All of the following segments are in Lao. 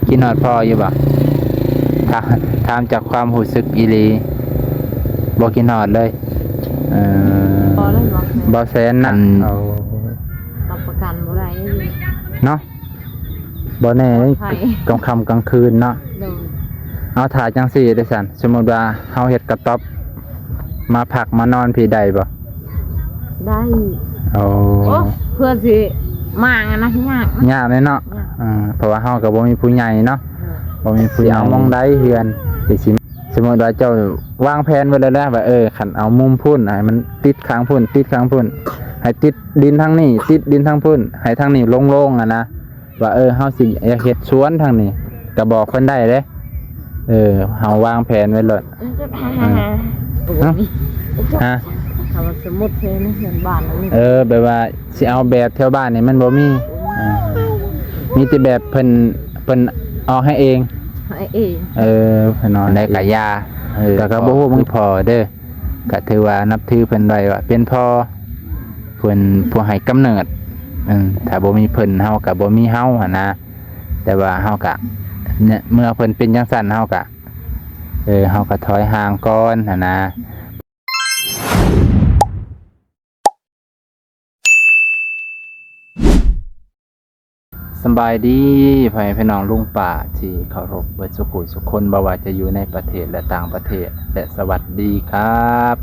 ຄິດຮອດພໍ່ຢູ່ບໍ່? ຖາມ ຖາມຈາກຄວາມຮູ້ສຶກອີ່ຫຼີ ບໍ່ຄິດຮອດເລີຍ? ເອີ ບໍ່ເລີຍ ບໍ່ ບໍ່ແຊນນະ ອັນ ເອົາ ຮັບປະກັນບໍ່ໄດ້ເນາະ. ບໍ່ແນ່ເດ້ ປອດໄພ ກາງຄ່ຳກາງຄືນເນາະ. ໂດຍ ເອົາ ຖ້າຈັ່ງຊີ້ເດ້ຊັ້ນ ສົມມຸດວ່າເຮົາເຮັດກະຕ໊ອບມາພັກມານອນພີ້ໄດ້ບໍ່? ໄດ້. ໂອ້ ໂອ້ ເພື່ອຊິມາງນະ ຍາກ ຍາກເລີຍເນາະ. ຍາກ ເອີ ເພາະວ່າເຮົາກໍບໍ່ມີຜູ້ໃຫຍ່ເນາະ. ໂດຍ ບໍ່ມີຜູ້ໃຫຍ່ ຊິເອົາໝ່ອງໃດເຮືອນ ຊິ ສົມມຸດວ່າເຈົ້າວາງແຜນໄວ້ແລ້ວນະ ວ່າ ເອີ ຄັນເອົາມຸມພຸ້ນ ໃຫ້ມັນຕິດຂ້າງພຸ້ນ ຕິດຂ້າງພຸ້ນ ໃຫ້ຕິດດິນທາງນີ້ ຕິດດິນທາງພຸ້ນ ໃຫ້ທາງນີ້ໂລ່ງໆ ຫັ້ນນະ ວ່າ ເອີ ເຮົາຊິຢາກເຮັດສວນທາງນີ້ ກໍບອກເພິ່ນໄດ້ເດ້. ເອີ ເຮົາວາງແຜນໄວ້ໂລດ. ເອີ ຮະ? ຖ້າວ່າສົມມຸດເຮັດໃນເຮືອນບ້ານນີ້ ເອີ ແບບວ່າຊິເອົາແບບແຖວບ້ານນີ້ມັນບໍ່ມີ. ເອີ ມີແຕ່ແບບເພິ່ນ ເພິ່ນອອກໃຫ້ເອງ ໃຫ້ເອງ. ເອີ ເພິ່ນເອົາໃຫ້ ໃດກໍຢ່າ. ເອີ ແຕ່ກໍບໍ່ຮູ້ ພໍ່ ບາງພໍ່ເດີ ກໍຖືວ່ານັບຖືເພິ່ນໄວ້ວ່າເປັນພໍ່ ເພິ່ນຜູ້ໃຫ້ກຳເນີດ. ເອີ ຖ້າບໍ່ມີເພິ່ນ ເຮົາກໍບໍ່ມີເຮົາຫັ້ນນະ. ແຕ່ວ່າເຮົາກະ ເມື່ອເພິ່ນເປັນຈັ່ງຊັ້ນ ເຮົາກະ ເອີ ເຮົາກະຖອຍຫ່າງກ່ອນຫັ້ນນະ. ສຳບາຍດີພໍ່ແມ່ພີ່ນ້ອງລຸງປ້າທີ່ເຄົາລົບເບິດສູ່ຜູ້ສູ່ຄົນ ບໍ່ວ່າຈະຢູ່ໃນປະເທດ ແລະ ຕ່າງປະເທດ ແລະ ສະຫວັດດີຄັບ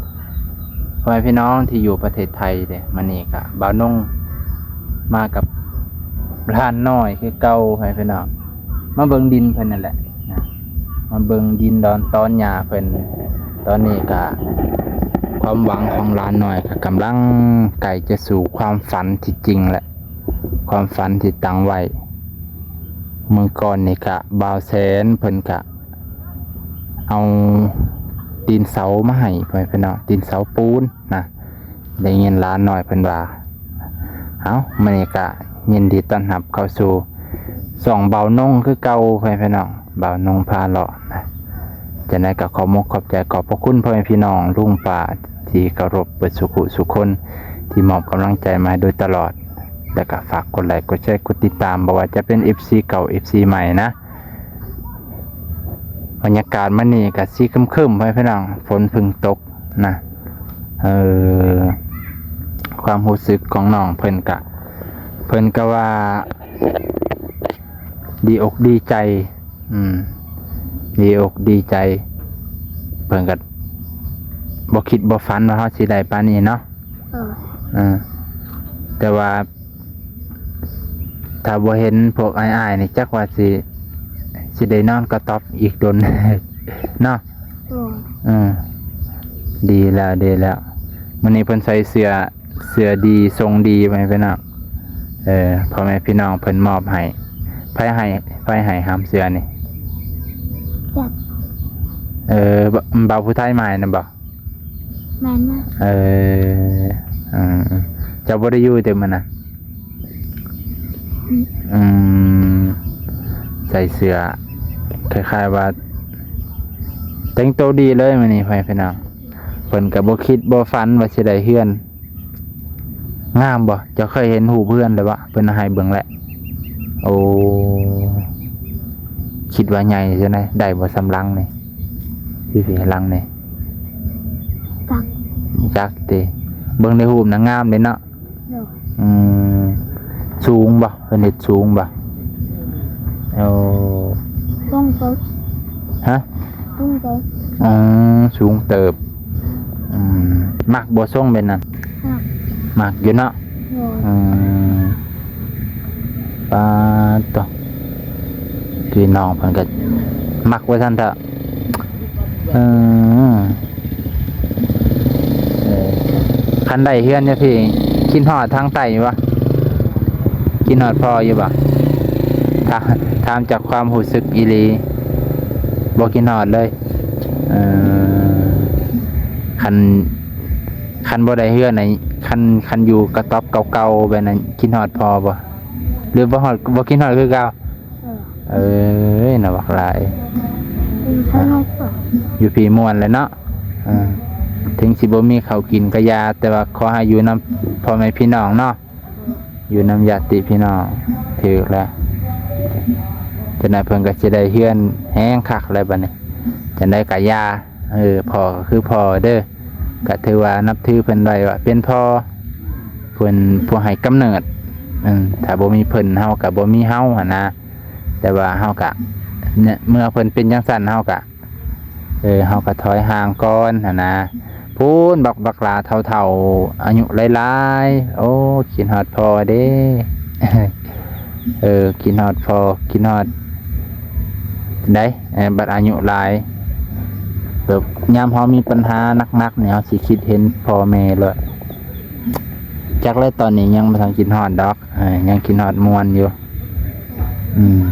ພໍ່ແມ່ພີ່ນ້ອງທີ່ຢູ່ປະເທດໄທເດ້. ມື້ນີ້ກະບ່າວນົງມາກັບຫຼານນ້ອຍຄືເກົ່າ ພໍ່ແມ່ພີ່ນ້ອງ ມາເບິ່ງດິນເພິ່ນນັ້ນແຫຼະນະ ມາເບິ່ງດິນດອນຕອນຫຍ້າເພິ່ນ. ຕອນນີ້ກະຄວາມຫວັງຂອງຫຼານນ້ອຍກະກຳລັງໃກ້ຈະສູ່ຄວາມຝັນທີ່ຈິງແຫຼະ ຄວາມຝັນທີ່ຕັ້ງໄວ້. ມື້ກ່ອນນີ້ກະບ່າວແສນເພິ່ນກະ ເອົາຕີນເສົາມາໃຫ້ ພໍ່ແມ່ພີ່ນ້ອງ ຕີນເສົາປູນນະ. ໄດ້ຍິນຫຼານນ້ອຍເພິ່ນວ່າ. ເອົ້າ ມື້ນີ້ກະຍິນດີຕ້ອນຮັບເຂົ້າສູ່ຊ່ອງບ່າວນົງຄືເກົ່າ ພໍ່ແມ່ພີ່ນ້ອງ ບ່າວນົງພາເລາະນະ. ຈັ່ງໃດກະຂອບມົກຂອບໃຈຂອບພະຄຸນພໍ່ແມ່ພີ່ນ້ອງລຸງປ້າທີ່ເຄົາລົບເບິດສູ່ຜູ້ສູ່ຄົນ ທີ່ມອບກຳລັງໃຈມາໃຫ້ໂດຍຕະຫຼອດ ແລະກະຝາກກົດໄລກົດແຊກົດຕິດຕາມ ບໍ່ວ່າຈະເປັນເອັຟຊີເກົ່າເອັຟຊີໃໝ່ນະ. ບັນຍາກາດມື້ນີ້ກະຊິຄຶ້ມໆ ພໍ່ແມ່ພີ່ນ້ອງ ຝົນເພິ່ງຕົກນະ. ເອີ ຄວາມຮູ້ສຶກຂອງນ້ອງເພິ່ນກະ ເພິ່ນກະວ່າດີອົກດີໃຈ ອືມ ດີອົກດີໃຈ. ເພິ່ນກະບໍ່ຄິດບໍ່ຝັນວ່າເຮົາຊິໄດ້ປານນີ້ເນາະ. ເອີ ເອີ ແຕ່ວ່າ ຖ້າບໍ່ເຫັນພວກອ້າຍໆນີ້ ຈັກວ່າຊິ ຊິໄດ້ນອນກະຕ໊ອບອີກດົນເນາະ. ໂດຍ ເອີ ດີແລ້ວ ດີແລ້ວ. ມື້ນີ້ເພິ່ນໃສ່ເສື້ອ ເສື້ອດີ ຊົງດີ ໄວ້ເພິ່ນເນາະ. ເອີ ພໍ່ແມ່ພີ່ນ້ອງເພິ່ນມອບໃຫ້. ໃຜໃຫ້ ໃຜໃຫ້ຫຳເສື້ອນີ້? ຈັກ ເອີ ບ່າວຜູ້ໄທມາໃຫ້ນຳບໍ່? ແມ່ນນະ. ເອີ ເອີ ເຈົ້າບໍ່ໄດ້ຢູ່ຕິມື້ນັ້ນ? ອືມ ອືມ ໃສ່ເສື້ອຄ້າຍໆວ່າແຕ່ງໂຕດີເລີຍມື້ນີ້ ພໍ່ແມ່ພີ່ນ້ອງ. ເພິ່ນກະບໍ່ຄິດບໍ່ຝັນວ່າຊິໄດ້ເຮືອນ. ງາມບໍ່? ເຈົ້າເຄີຍເຫັນຮູບເຮືອນແລ້ວບໍ່? ເພິ່ນໃຫ້ເບິ່ງແຫຼະ. ໂອ້ ຄິດວ່າໃຫຍ່ຈັ່ງໃດ ໄດ້ບໍ່ສ່ຳຫຼັງນີ້? ພີ່ໆ ຫຼັງນີ້ ຈັກ ຈັກຕິ. ເບິ່ງໃນຮູບນະ ງາມເດ້ເນາະ. ໂດຍ ອືມ ສູງບໍ່? ເພິ່ນເຮັດສູງບໍ່? ໂອ້ ສູງເຕີບ. ຮະ? ສູງເຕີບ. ອືມ ສູງເຕີບ. ອືມ ມັກບໍ່ຊົງແບບນັ້ນ? ມັກ ມັກຢູ່ເນາະ. ໂດຍ ອືມ ປາດໂທ້ ພີ່ນ້ອງເພິ່ນກໍມັກວ່າຊັ້ນເຖາະ. ເອີ ເອີ ຄັນໄດ້ເຮືອນຢູ່ພີ້ ຄິດຮອດທາງໃຕ້ຢູ່ບໍ່? ຄິດຮອດພໍ່ຢູ່ບໍ່? ຖາມ ຖາມຈາກຄວາມຮູ້ສຶກອີ່ຫຼີ ບໍ່ຄິດຮອດເລີຍ? ເອີ ຄັນ ຄັນບໍ່ໄດ້ເຮືອນນີ້ ຄັນ ຄັນຢູ່ກະຕ໊ອບເກົ່າໆແບບນັ້ນ ຄິດຮອດພໍ່ບໍ່? ຫຼືບໍ່ຮອດ ບໍ່ຄິດຮອດຄືເກົ່າ? ເອີ ເອີຍ ໜ້າບັກຫຼາຍ ຢູ່ພີ້ມ່ວນແຫຼະເນາະ. ເອີ ເຖິງຊິບໍ່ມີເຂົ້າກິນກະຢ່າ ແຕ່ວ່າຂໍໃຫ້ຢູ່ນຳພໍ່ແມ່ພີ່ນ້ອງເນາະ ຢູ່ນຳຍາດຕິພີ່ນ້ອງ ຖືກແລ້ວ. ຈັ່ງໃດເພິ່ນກໍຊິໄດ້ເຮືອນແຮງຄັກແລ້ວບັດນີ້. ຈັ່ງໃດກໍຢ່າ ເອີ ພໍ່ກໍຄືພໍ່ເດີ ກໍຖືວ່ານັບຖືເພິ່ນໄວ້ວ່າເປັນພໍ່ ເພິ່ນຜູ້ໃຫ້ກຳເນີດ. ເອີ ຖ້າບໍ່ມີເພິ່ນເຮົາກໍບໍ່ມີເຮົາຫັ້ນນະ. ແຕ່ວ່າເຮົາກະ ເມື່ອເພິ່ນເປັນຈັ່ງຊັ້ນ ເຮົາກະ ເອີ ເຮົາກະຖອຍຫ່າງກ່ອນຫັ້ນນະ. ພຸ້ນ ບັກ ບັກຫຼ້າເຖົ້າໆ ອາຍຸຫຼາຍໆ ໂອ້ ຄິດຮອດພໍ່ເດ້. ເອີ ຄິດຮອດພໍ່ ຄິດຮອດໃດ໋ ເອີ ບັດອາຍຸຫຼາຍ ແບບຍາມເຮົາມີປັນຫາໜັກໆນີ້ ເຮົາຊິຄິດເຫັນພໍ່ແມ່ໂລດ. ຈັກແລ້ວ ຕອນນີ້ຍັງບໍ່ທັນຄິດຮອດດອກ ເອີ ຍັງຄິດຮອດມ່ວນຢູ່. ອືມ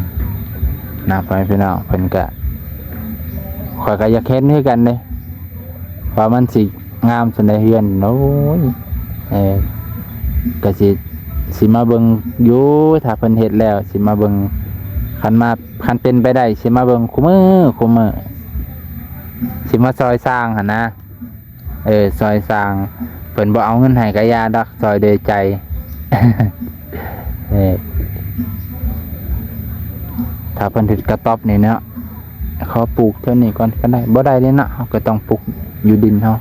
ນະ ພໍ່ແມ່ພີ່ນ້ອງ ເພິ່ນກະ ຂ້ອຍກະຢາກເຫັນຄືກັນເດ້ ວ່າມັນຊິງາມສ່ຳໃດເຮືອນ. ໂອ້ຍ ເອີ ກະຊິ ຊິມາເບິ່ງຢູ່ ຖ້າເພິ່ນເຮັດແລ້ວ ຊິມາເບິ່ງ. ຄັນມາ ຄັນເປັນໄປໄດ້ ຊິມາເບິ່ງຄູ່ມື້ ຄູ່ມື້ ຊິມາຊ່ອຍສ້າງຫັ້ນນະ. ເອີ ຊ່ອຍສ້າງ ເພິ່ນບໍ່ເອົາເງິນໃຫ້ກະຢ່າດອກ ຊ່ອຍໂດຍໃຈ. ເອີ ຖ້າເພິ່ນຖືກກະຕອບນີ້ເນາະ ຂໍປູກແຖວນີ້ກ່ອນກໍໄດ້ ບໍ່ໄດ້ເດ້ເນາະ ເຮົາກໍຕ້ອງປຸກຢູ່ດິນເຮົາ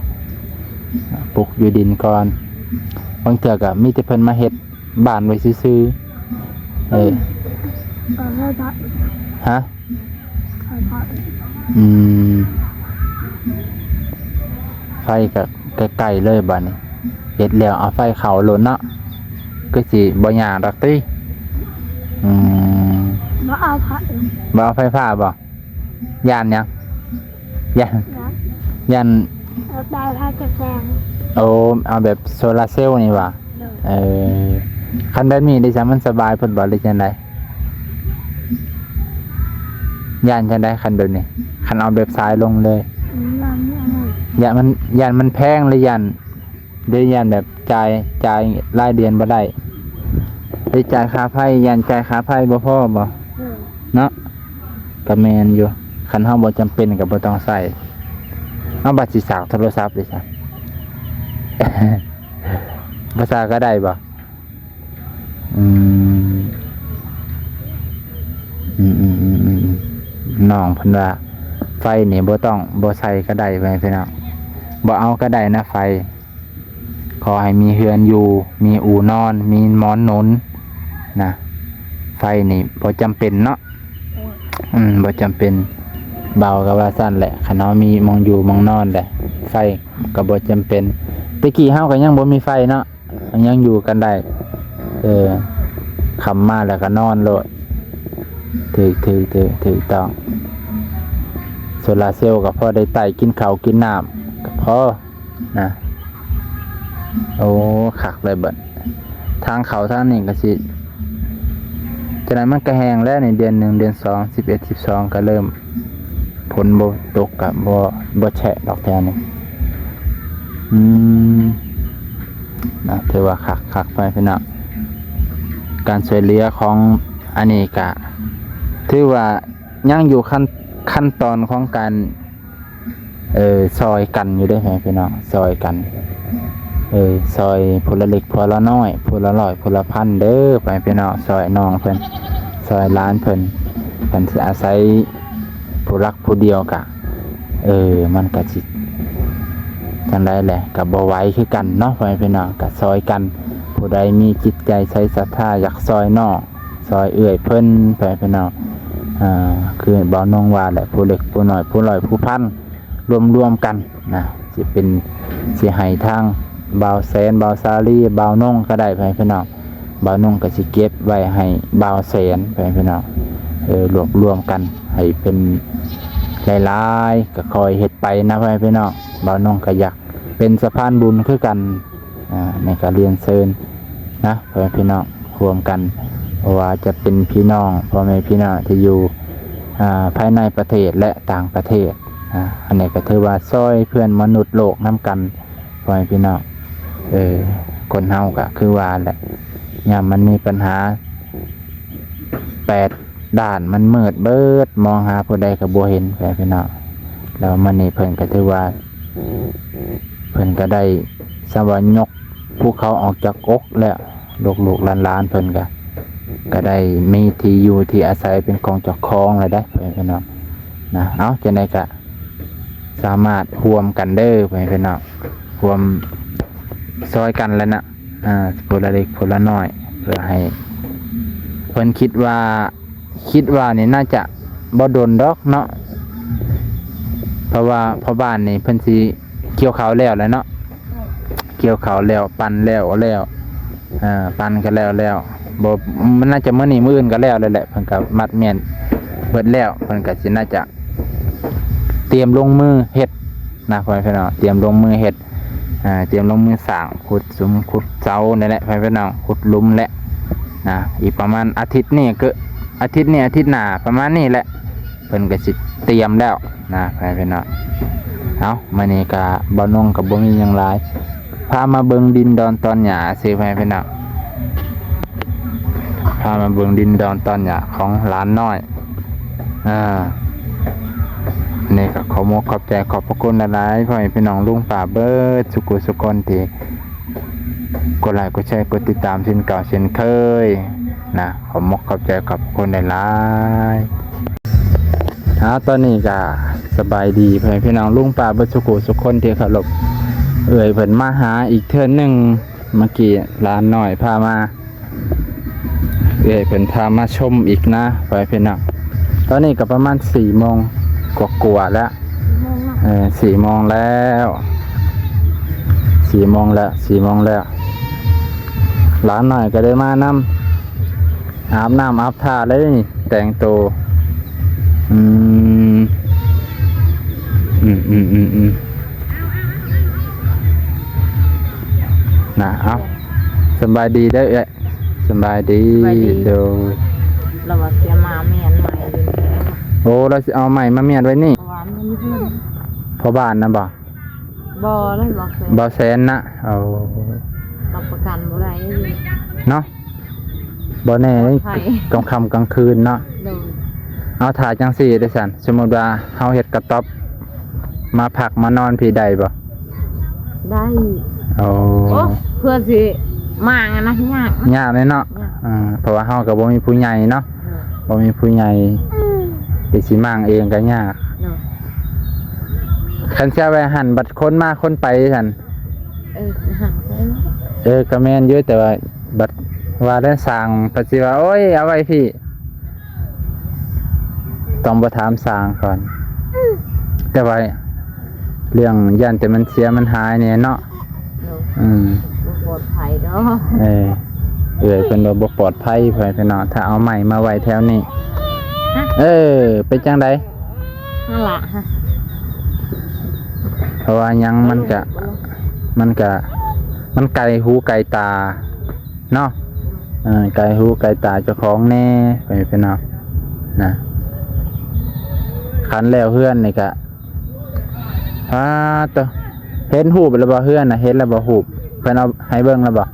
ປຸກຢູ່ດິນກ່ອນ. ບາງເທື່ອກໍມີແຕ່ເພິ່ນມາເຮັດ ບ້ານໄວ້ຊື່ໆ. ເອີ ກໍໃຫ້ພະ ຮະ? ໃຫ້ພະ ອືມ ໄຟກໍໃກ້ໆເລີຍບາດນີ້ ເຮັດແລ້ວເອົາໄຟເຂົ້າໂລດເນາະ ຄືຊິບໍ່ຍາກດອກຕິ. ອືມ ບໍ່ເອົາພະ ບໍ່ເອົາໄຟຟ້າບໍ? ຢ້ານຫຍັງ? ຢ້ານ ຢ້ານ ເອົາໄຟຟ້າຈາກແສງ ໂອ້ ເອົາແບບໂຊລາເຊວນີ້ຫວາ? ໂດຍ ເອີ ຄັນແບບນີ້ເດຊະ ມັນສະບາຍໂພດບໍ ຫຼືຈັ່ງໃດ? ຢ້ານຈັ່ງໃດຄັນແບບນີ້? ຄັນເອົາແບບສາຍລົງເລີຍ ອືມ ຢ້ານມັນ ຢ້ານມັນແພງ ຫຼືຢ້ານ ຫຼືຢ້ານແບບຈ່າຍ ຈ່າຍລາຍເດືອນບໍ່ໄດ້ ຫຼືຈ່າຍຄ່າໄຟ ຢ້ານຈ່າຍຄ່າໄຟບໍ່ພໍບໍ? ໂດຍ ເນາະ ກໍແມ່ນຢູ່ ຄັນເຮົາບໍ່ຈຳເປັນກໍບໍ່ຕ້ອງໃຊ້. ເອົາ ບັດຊິສາກໂທລະສັບເດຊະ ບໍ່ສາກກໍໄດ້ບໍ? ອືມ ອືມໆ ນ້ອງເພິ່ນວ່າ ໄຟນີ້ບໍ່ຕ້ອງ ບໍ່ໃສ່ກໍໄດ້ ພໍ່ແມ່ພີ່ນ້ອງ ບໍ່ເອົາກໍໄດ້ນະໄຟ. ຂໍໃຫ້ມີເຮືອນຢູ່ ມີອູ່ນອນ ມີໝອນໜູນນະ ໄຟນີ້ບໍ່ຈຳເປັນເນາະ. ອືມ ບໍ່ຈຳເປັນ ບ່າວກໍວ່າຊັ້ນແຫຼະ ຄັນເຮົາມີໝ່ອງຢູ່ໝ່ອງນອນແຫຼະ ໄຟກໍບໍ່ຈຳເປັນ. ແຕ່ກີ້ເຮົາກໍຍັງບໍ່ມີໄຟເນາະ ຍັງຢູ່ກັນໄດ້ ເອີ ຄ່ຳມາແລ້ວກໍນອນໂລດ. ຖືກ ຖືກ ຖືກ ຖືກຕ້ອງ ໂຊລາເຊວກໍພໍໄດ້ໄຕ້ກິນເຂົ້າກິນນ້ຳກໍພໍ ນະ. ໂອ້ ຄັກເລີຍບັດ ທາງເຂົ້າທາງນີ້ກໍຊິ ຈັ່ງໃດມັນກໍແຫ້ງແລ້ວນີ້ ເດືອນໜຶ່ງ ເດືອນສອງ ສິບເອັດ ສິບສອງ ກໍເລີ່ມ ຝົນບໍ່ຕົກກໍບໍ່ ບໍ່ແຊະດອກແຖວນີ້. ອືມ ນະ ຖືວ່າຄັກ ຄັກໄປພີ່ນ້ອງ ການຊ່ວຍເຫຼືອຂອງອັນນີ້ກະ ຖືວ່າຍັງຢູ່ຂັ້ນ ຂັ້ນຕອນຂອງການ ເອີ ຊ່ອຍກັນຢູ່ເດ້ພີ່ນ້ອງ ຊ່ອຍກັນ ເອີ ຊ່ອຍຜູ້ລະເລັກຜູ້ລະນ້ອຍ ຜູ້ລະຮ້ອຍຜູ້ລະພັນເດີ ພໍ່ແມ່ພີ່ນ້ອງ ຊ່ອຍນ້ອງເພິ່ນ ຊ່ອຍຫຼານເພິ່ນ. ຄັນຊິອາໄສຜູ້ຫຼັກຜູ້ດຽວກະ ເອີ ມັນກະຊິຈັ່ງໃດແຫຼະ ກະບໍ່ໄຫວຄືກັນເນາະ ພໍ່ແມ່ພີ່ນ້ອງ ກະຊ່ອຍກັນ. ຜູ້ໃດມີຈິດໃຈໃສສັດທາຢາກຊ່ອຍນ້ອງ ຊ່ອຍເອື້ອຍເພິ່ນ ພໍ່ແມ່ພີ່ນ້ອງ ອ່າ ຄືບ່າວນົງວ່າແຫຼະ ຜູ້ເລັກຜູ້ນ້ອຍ ຜູ້ຮ້ອຍຜູ້ພັນ ລວມໆກັນນະ ຊິເປັນ ຊິໃຫ້ທາງບ່າວແສນ ບ່າວສາລີ ບ່າວນົງກໍໄດ້ ພໍ່ແມ່ພີ່ນ້ອງ. ບ່າວນົງກໍຊິເກັບໄວ້ໃຫ້ບ່າວແສນ ພໍ່ແມ່ພີ່ນ້ອງ ເອີ ລວບລວມກັນໃຫ້ເປັນຫຼາຍໆ ກໍຄ່ອຍເຮັດໄປນະ ພໍ່ແມ່ພີ່ນ້ອງ. ບ່າວນົງກໍຢາກເປັນສະພານບຸນຄືກັນ ອ່າ ນີ້ກໍລຽນເຊີນນະ ພໍ່ແມ່ພີ່ນ້ອງ ຮ່ວມກັນ ບໍ່ວ່າຈະເປັນພີ່ນ້ອງ ພໍ່ແມ່ພີ່ນ້ອງທີ່ຢູ່ ອ່າ ພາຍໃນປະເທດ ແລະ ຕ່າງປະເທດ ອ່າ ອັນນີ້ກໍຖືວ່າຊ່ອຍເພື່ອນມະນຸດໂລກນຳກັນ ພໍ່ແມ່ພີ່ນ້ອງ. ເອີ ຄົນເຮົາກໍຄືວ່າແຫຼະ ຍາມມັນມີບັນຫາ ແປດດ້ານມັນມືດເບີດ ມອງຫາຜູ້ໃດກໍບໍ່ເຫັນ ພໍ່ແມ່ພີ່ນ້ອງ. ແລ້ວມື້ນີ້ເພິ່ນກໍຖືວ່າ ເພິ່ນກໍໄດ້ ສຳວ່າຍົກພູເຂົາອອກຈາກອົກແລ້ວ ລູກໆຫຼານໆເພິ່ນກໍ ກໍໄດ້ມີທີ່ຢູ່ທີ່ອາໄສເປັນຂອງເຈົ້າຂອງແລ້ວເດ້ ພໍ່ແມ່ພີ່ນ້ອງນະ. ເອົາ ຈັ່ງໃດກໍສາມາດຮ່ວມກັນເດີ້ ພໍ່ແມ່ພີ່ນ້ອງ, ຮ່ວມຊ່ອຍກັນແຫຼະນະ, ອ່າ ຄົນລະເລັກຄົນລະນ້ອຍ ເພື່ອໃຫ້ເພິ່ນຄິດວ່າ ຄິດວ່ານີ້ໜ້າຈະບໍ່ດົນດອກເນາະ, ເພາະວ່າພໍ່ບ້ານນີ້ເພິ່ນຊິກ່ຽວເຂົ້າແລ້ວແຫຼະເນາະ, ກ່ຽວເຂົ້າແລ້ວ ປັ່ນແລ້ວ ແລ້ວ ເອີ ປັ່ນກໍແລ້ວແລ້ວ ບໍ່ ມັນໜ້າຈະມື້ນີ້ມື້ອື່ນກໍແລ້ວແລ້ວແຫຼະ, ເພິ່ນກໍມັດມ້ຽນເບິດແລ້ວ, ເພິ່ນກໍຊິໜ້າຈະຕຽມລົງມືເຮັດນະ ພໍ່ແມ່ພີ່ນ້ອງ, ຕຽມລົງມືເຮັດ ອ່າ ຕຽມລົງມືສ້າງ ຂຸດສຸມຂຸດເສົານີ້ແຫຼະ ພໍ່ແມ່ພີ່ນ້ອງ, ຂຸດຫຼຸມແຫຼະນະ. ອີກປະມານອາທິດນີ້ ຄືອາທິດນີ້ອາທິດໜ້າປະມານນີ້ແຫຼະ ເພິ່ນກໍຊິຕຽມແລ້ວນະ ພໍ່ແມ່ພີ່ນ້ອງ. ເອົາ ມື້ນີ້ກໍບ່າວນົງກໍບໍ່ມີຫຍັງຫຼາຍ, ພາມາເບິ່ງດິນດອນຕອນຫຍ້າຊື່ ພໍ່ແມ່ພີ່ນ້ອງ, ພາມາເບິ່ງດິນດອນຕອນຫຍ້າຂອງຫຼານນ້ອຍ. ອ່າ ນີ້ກໍຂໍມົກຂອບໃຈຂອບພະຄຸນຫຼາຍໆ ພໍ່ແມ່ພີ່ນ້ອງລຸງປ້າເບິດສຸຜູ້ສຸຄົນທີ່ກົດໄລກົດແຊກົດຕິດຕາມເຊັ່ນເກົ່າເຊັ່ນເຄີຍນະ, ຂໍມົກຂອບໃຈຂອບພະຄຸນຫຼາຍໆ. ເອົາ ຕອນນີ້ກໍສະບາຍດີ ພໍ່ແມ່ພີ່ນ້ອງລຸງປ້າເບິດສຸຜູ້ສຸຄົນທີ່ເຄົາລົບ, ເອື້ອຍເພິ່ນມາຫາອີກເທື່ອໜຶ່ງ, ເມື່ອກີ້ຫຼານນ້ອຍພາມາ ເອື້ອຍເພິ່ນພາມາຊົມອີກນະ ພໍ່ແມ່ພີ່ນ້ອງ. ຕອນນີ້ກໍປະມານສີ່ໂມງກວ່າໆແລ້ວ, ເອີ ສີ່ໂມງແລ້ວ ສີ່ໂມງແລ້ວ ສີ່ໂມງແລ້ວ. ຫຼານນ້ອຍກໍໄດ້ມານຳ, ອາບນ້ຳອາບທ່າເລີຍນີ້ ແຕ່ງໂຕ. ອືມ ອືມ ນະ ເອົາ ສະບາຍດີເດີ້ເອື້ອຍ. ສະບາຍດີ. ສະບາຍດີ. ໂດຍ. ລາວວ່າຊິມາມ້ຽນໃໝ່ຢູ່ນີ້. ໂອ້ ລາວຊິເອົາໄມ້ມາມ້ຽນໄວ້ນີ້. ເພາະວ່າມັນ ພໍ່ບ້ານນະບໍ່? ບໍ່ເລີຍ ບໍ່ແຊນ ບໍ່ແຊນນະ. ໂອ້ ຮັບປະກັນບໍ່ໄດ້ເນາະ, ບໍ່ແນ່ ປອດໄພ ກາງຄ່ຳກາງຄືນເນາະ. ໂດຍ. ເອົາ ຖ້າຈັ່ງຊີ້ເດ້ຊັ້ນ, ສົມມຸດວ່າເຮົາເຮັດກະຕ໊ອບ ມາພັກມານອນພີ້ໄດ້ບໍ່? ໄດ້. ໂອ້ ໂອ້ ເພື່ອຊິມ້າງຫັ້ນນະ ຍາກ ຍາກເລີຍເນາະ. ຍາກ. ອ່າ ເພາະວ່າເຮົາກໍບໍ່ມີຜູ້ໃຫຍ່ເນາະ. ໂດຍ. ບໍ່ມີຜູ້ໃຫຍ່ ອືມ ທີ່ຊິມ້າງເອງກໍຍາກ. ໂດຍ. ຄັນຊິເອົາໄວ້ຫັ້ນ ບັດຄົນມາຄົນໄປຊັ້ນ. ເອີ ເອີ ກໍແມ່ນຢູ່ ແຕ່ວ່າບັດວ່າແລ້ວສ້າງ ເພິ່ນຊິວ່າ ໂອ້ຍ ເອົາໄວ້ພີ້. ຕ້ອງໄປຖາມຊ່າງກ່ອນ. ແຕ່ວ່າເລື່ອງຢ້ານແຕ່ມັນເສຍມັນຫາຍແດ່ເນາະ. ໂດຍ. ອືມ ບໍ່ປອດໄພດອກ. ເອີ ເອື້ອຍເພິ່ນວ່າບໍ່ປອດໄພ ພໍ່ແມ່ພີ່ນ້ອງ ຖ້າເອົາໄມ້ມາໄວ້ແຖວນີ້. ຮະ? ເອີ ເປັນຈັ່ງໃດ? ຫັ້ນລະ. ເພາະວ່າຫຍັງ ມັນກະ ເອີ ມັນກະ ມັນໄກຫູໄກຕາ ເນາະ. ເອີ ໄກຫູໄກຕາເຈົ້າຂອງແດ່ ພໍ່ແມ່ພີ່ນ້ອງນະ. ຄັນແລ້ວເຮືອນນີ້ກະ ປາດໂທ້ ເຫັນຮູບແລ້ວບໍ່? ເຮືອນນະ ເຫັນແລ້ວບໍ່? ຮູບເພິ່ນເອົາໃຫ້ເບິ່ງແລ້ວບໍ່?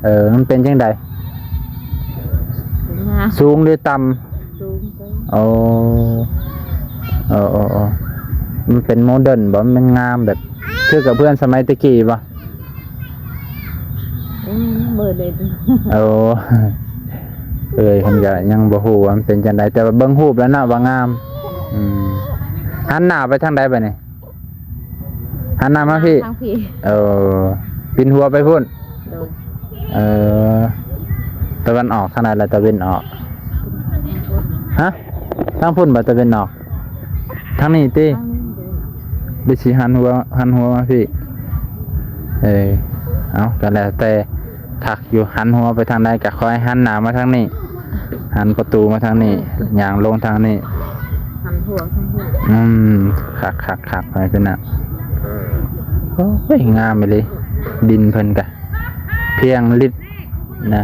ເອີ ມັນເປັນຈັ່ງໃດ? ສູງ ສູງຫຼືຕ່ຳ? ສູງ. ໂອ້ ເອີ ເອີ ເອີ ມັນເປັນໂມເດີນບໍ່? ມັນງາມແບບຄືກັບເຮືອນສະໄໝແຕ່ກີ້ບໍ່? ອືມ ບໍ່ໄດ້ ໂອ້ ເອີຍ ເພິ່ນກະຍັງບໍ່ຮູ້ວ່າມັນເປັນຈັ່ງໃດ ແຕ່ວ່າເບິ່ງຮູບແລ້ວເນາະວ່າງາມ. ອືມ ຫັນໜ້າໄປທາງໃດບາດນີ້? ຫັນໜ້າມາພີ້ ທາງພີ້. ເອີ ປິ່ນຫົວໄປພຸ້ນ. ໂດຍ. ເອີ ຕາເວັນອອກທາງໃດລະ? ຕາເວັນອອກ. ຮະ? ທາງພຸ້ນບໍ່ ຕາເວັນອອກ? ທາງນີ້ຕິ? ທາງນີ້ເດ້. ຫຼືຊິຫັນຫົວ ຫັນຫົວມາພີ້? ເອີ ເອົາ ກໍແລ້ວແຕ່ ຄັກຢູ່ ຫັນຫົວໄປທາງໃດກໍຄ່ອຍຫັນໜ້າມາທາງນີ້ ຫັນປະຕູມາທາງນີ້ ເອີ ຍ່າງລົງທາງນີ້ ຫັນຫົວທາງນີ້. ອືມ ຄັກໆໆ ໄປເພິ່ນນະ. ໂອ້ຍ ງາມອີ່ຫຼີ ດິນເພິ່ນກະພຽງລິດນະ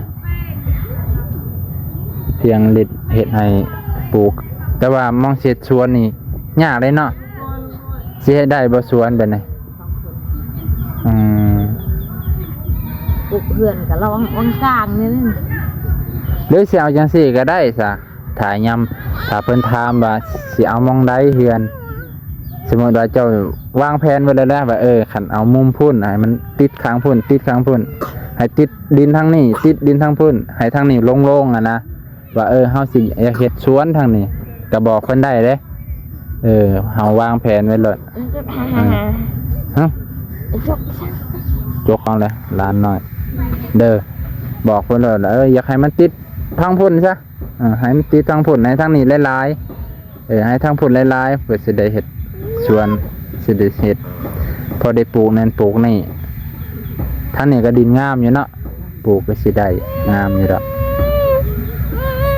ພຽງລິດເຮັດໃຫ້ປູກ. ແຕ່ວ່າມອງຊິເຮັດສວນນີ້ຍາກເດ້ເນາະ. ຊິເຮັດໄດ້ບໍ່ສວນແບບນີ້? ອືມ ປຸກເຮືອນກໍລະວັງ ວັງກາງນີ້. ຫຼືຊິເອົາຈັ່ງຊີ້ກໍໄດ້ຊະ ຖ້າຍາມ ຖ້າເພິ່ນຖາມວ່າຊິເອົາໝ່ອງໃດເຮືອນ ສົມມຸດວ່າເຈົ້າວາງແຜນໄວ້ແລ້ວນະ ວ່າ ເອີ ຄັນເອົາມຸມພຸ້ນ ໃຫ້ມັນຕິດຂ້າງພຸ້ນ ຕິດຂ້າງພຸ້ນ ໃຫ້ຕິດດິນທາງນີ້ ຕິດດິນທາງພຸ້ນ ໃຫ້ທາງນີ້ໂລ່ງໆ ຫັ້ນນະ ວ່າ ເອີ ເຮົາຊິຢາກເຮັດສວນທາງນີ້ ກໍບອກເພິ່ນໄດ້ເດ້. ເອີ ເຮົາວາງແຜນໄວ້ໂລດ. ເອີ ຮະ? ຈົກເອົາແຫຼະຫຼານນ້ອຍເດີ ບອກເພິ່ນໂລດ ເອີ ຢາກໃຫ້ມັນຕິດທາງພຸ້ນຊະ ເອີ ໃຫ້ມັນຕິດທາງພຸ້ນ ໃຫ້ທາງນີ້ຫຼາຍໆ ເອີ ໃຫ້ທາງພຸ້ນຫຼາຍໆ ເພື່ອຊິໄດ້ເຮັດສວນ ຊິໄດ້ເຮັດ ພໍໄດ້ປູກນັ້ນປູກນີ້. ທາງນີ້ກໍດິນງາມຢູ່ເນາະ ປູກກໍຊິໄດ້ງາມຢູ່ດອກ.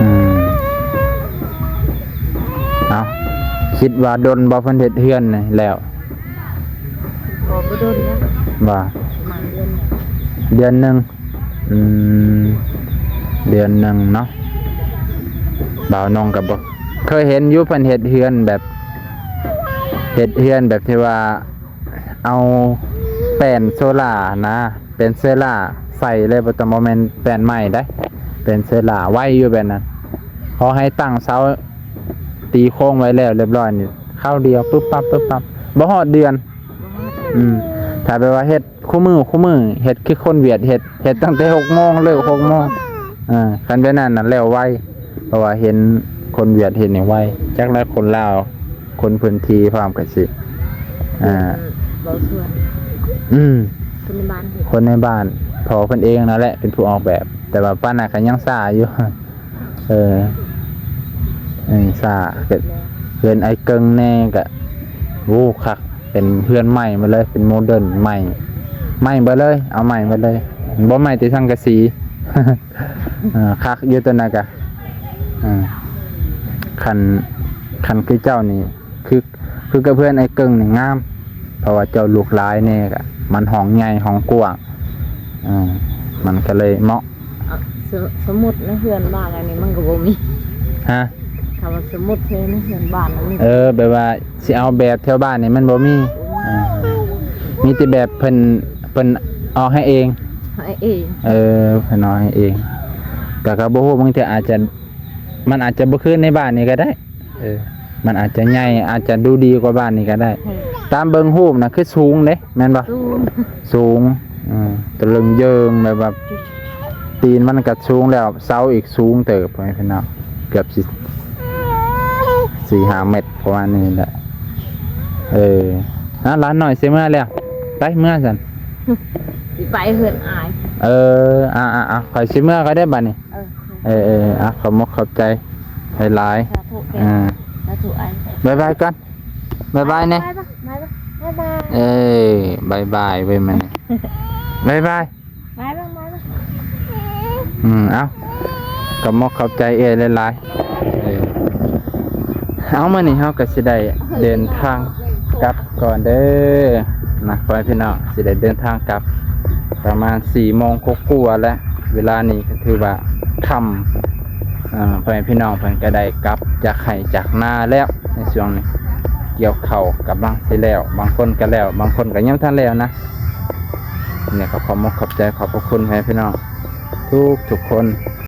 ອືມ ເອົາ ຄິດວ່າດົນບໍ່ເພິ່ນເຮັດເຮືອນນີ້ແລ້ວ? ບໍ່ ບໍ່ດົນນະ ວ່າ ປະມານເດືອນໜຶ່ງ ເດືອນໜຶ່ງ. ອືມ ເດືອນໜຶ່ງເນາະ. ບ່າວນ້ອງກໍບໍ່ເຄີຍເຫັນຢູ່ ເພິ່ນເຮັດເຮືອນແບບ ເຮັດເຮືອນແບບທີ່ວ່າເອົາແປ້ນໂຊລານະ ແປ້ນໂຊລາໃສ່ເລີຍ ບໍ່ຕ້ອງ ບໍ່ແມ່ນແປ້ນໄມ້ໃດ ແປ້ນໂຊລາ ໄວຢູ່ແບບນັ້ນ. ຂໍໃຫ້ຕັ້ງເສົາ ຕີໂຄງໄວ້ແລ້ວຮຽບຮ້ອຍນີ້ ຄາວດຽວ ປຶບປັບ ປຶບປັບ ບໍ່ຮອດເດືອນ. ບໍ່ຮອດເດືອນ. ອືມ ຖ້າແບບວ່າເຮັດ ຄູ່ມື້ ຄູ່ມື້ ເຮັດຄືຄົນຫວຽດເຮັດ ເຮັດຕັ້ງແຕ່ຫົກໂມງ ເລີກຫົກໂມງ. ເອີ ຄັນແບບນັ້ນນະແລ້ວໄວ ເພາະວ່າເຫັນຄົນຫວຽດເຮັດນີ້ໄວ. ຈັກແລ້ວຄົນລາວ ຄົນພື້ນທີ່ພ້ອມກໍຊິ ເອີ ເວົ້າຊວນ ອືມ ຄົນໃນບ້ານເຮັດ ຄົນໃນບ້ານ ພໍ່ເພິ່ນເອງນັ້ນແຫຼະເປັນຜູ້ອອກແບບ ແຕ່ວ່າປານນັ້ນກໍຍັງຊ້າຢູ່. ເອີ ເອີ ຊ້າ ເຮັດເຮືອນອ້າຍເກິ່ງແດ່ກໍ ໂອ້ ຄັກ ເປັນເຮືອນໃໝ່ໝົດເລີຍ ເປັນໂມເດີນໃໝ່ ໃໝ່ເບິດເລີຍ ເອົາໃໝ່ເບິດເລີຍ ບໍ່ໃໝ່ແຕ່ສັງກະສີ. ເອີ ຄັກຢູ່ຕົວນັ້ນກະ ເອີ ຄັນ ຄັນຄືເຈົ້ານີ້ ຄື ຄືກັບເຮືອນອ້າຍເກິ່ງນີ້ງາມ ເພາະວ່າເຈົ້າລູກຫຼາຍແດ່ກະ ມັນຫ້ອງໃຫຍ່ຫ້ອງກວ້າງ ເອີ ມັນກໍເລີຍເໝາະ. ເອົາ ສົ ສົມມຸດໃນເຮືອນບ້ານອັນນີ້ມັນກໍບໍ່ມີ. ຮະ? ຄຳວ່າສົມມຸດໃນເຮືອນບ້ານອັນນີ້ ເອີ ແບບວ່າຊິເອົາແບບແຖວບ້ານນີ້ມັນບໍ່ມີ. ບໍ່ມີ. ເອີ ມີແຕ່ແບບເພິ່ນ ເພິ່ນອອກໃຫ້ເອງ. ໃຫ້ເອງ. ເອີ ເພິ່ນອອກໃຫ້ເອງ ກໍ ກໍບໍ່ຮູ້ ບາງເທື່ອອາດຈະ ມັນອາດຈະບໍ່ຄືໃນບ້ານນີ້ກໍໄດ້. ເອີ ມັນອາດຈະໃຫຍ່ ອາດຈະດູດີກວ່າບ້ານນີ້ກໍໄດ້. ເອີ ຕາມເບິ່ງຮູບນະ ຄືສູງເດ້ ແມ່ນບໍ່? ສູງ ສູງ ເອີ ຕະເລິງເຢິງ ແບບວ່າຕີນມັນກໍສູງແລ້ວ ເສົາອີກສູງເຕີບ ພໍ່ແມ່ພີ່ນ້ອງ ເກືອບຊິສີ່ຫ້າແມັດ ປະມານນີ້ແຫຼະ. ເອີ ອ່າ ຫຼານນ້ອຍຊິເມືອແລ້ວ ໄປເມືອຊັ້ນ ຊິໄປເຮືອນອ້າຍ. ເອີ ອ່າໆໆ ຂ້ອຍຊິເມືອກໍໄດ້ບັດນີ້. ເອີ ເອີໆ ອ່ະ ຂອບມົກຂອບໃຈຫຼາຍໆ. ສາທຸເດີ. ອ່າ ສາທຸອ້າຍ. ບາຍບາຍກ່ອນ ບາຍບາຍແດ່. ບາຍບາຍ ບາຍບາຍ ບາຍບາຍ. ເອີ ບາຍບາຍເວີຍ ມານີ້ ບາຍບາຍ ບາຍບາຍ ບາຍບາຍ. ອືມ ເອົາ ຂອບມົກຂອບໃຈເອື້ອຍຫຼາຍໆ. ເອີ ເອົາ ມື້ນີ້ເຮົາກໍຊິໄດ້ເດີນທາງກັບກ່ອນເດີນະ ພໍ່ແມ່ພີ່ນ້ອງ ຊິໄດ້ເດີນທາງກັບ ປະມານສີ່ໂມງກວ່າໆແລ້ວ. ເວລານີ້ກໍຖືວ່າຄ່ຳ ເອີ ພໍ່ແມ່ພີ່ນ້ອງເພິ່ນກໍໄດ້ກັບຈາກໄຮ່ຈາກນາແລ້ວ. ໃນຊ່ວງນີ້ກ່ຽວເຂົ້າກຳລັງຊິແລ້ວ ບາງຄົນກໍແລ້ວ ບາງຄົນກໍຍັງບໍ່ທັນແລ້ວນະ. ນີ້ກໍຂອບມົກຂອບໃຈ ຂອບພະຄຸນພໍ່ແມ່ພີ່ນ້ອງທຸກໆຄົນ